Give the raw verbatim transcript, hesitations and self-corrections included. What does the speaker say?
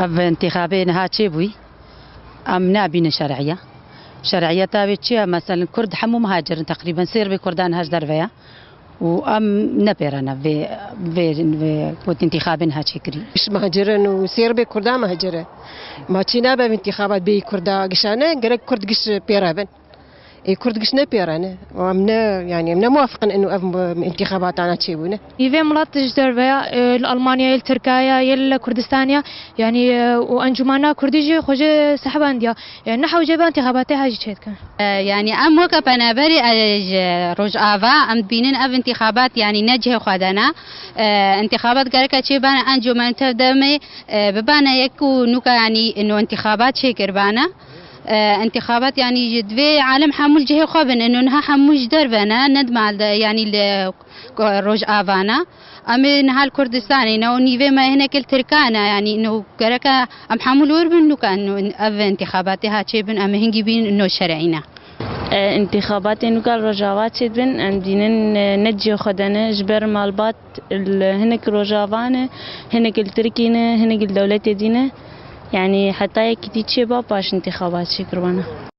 Ev intixabê niha çêbûyî, em nabînin şer'iye. Şer'iyeta wê çi ye? Meselen, Kurd hemû muhacir in teqrîben. Sêrbê Kurdan niha ji derve ye. Û em nepêrene vê, vê, vê ku intixabê niha çêkirî. Giş muhacir in û sêrbê Kurdan muhacir e. Ma çi nabe ev intixabat bêyî Kurda gişane, gerek Kurd giş pêre bin. Ê Kurd giş nepêrene. Û em ne, yanî em ne muwafiqin inu ev intixabatana çêbûne. Yê vê milet ji derve ya, e, li Almanya, yê li Tirkiye, yê li Kurdistaniya, yanî, e, û encûmena Kurdî jî xwe jê sehbandiya. E, ne hewce be intixabatê ha jî çêdikin. E, yanî em weke penaberê, e, ji Rojava em dibînin ev intixabat, yanî ne cihê xwe de ne. E, intixabat gereke çêbane encûmen tev demê, e, bibane yek û nûka, yanî ino intixabat çêkirbane. E, intixabat, yanî ji divê alem hemû li cihê xwe bin, ino niha hemû ji derve ne, ne di mal de, yanî li Rojava ne. Em ê niha li Kurdistanê ne û nîvê me hinek li Tirkan e, yanî ino gereke em hemû li wir bin nûka ino ev intixabatê ha çêbin, em ê hingî bînin ino şer'î ne. E, intixabatê nûka li Rojava çêdibin, em dînin, e, ne cihê xwe de ne, ji ber malbat li hinek Rojava ne, hinek li Tirkî ne, hinek li dewletê dî ne. Yanî heta yekîtî çêba paş intixabat çêkiribana.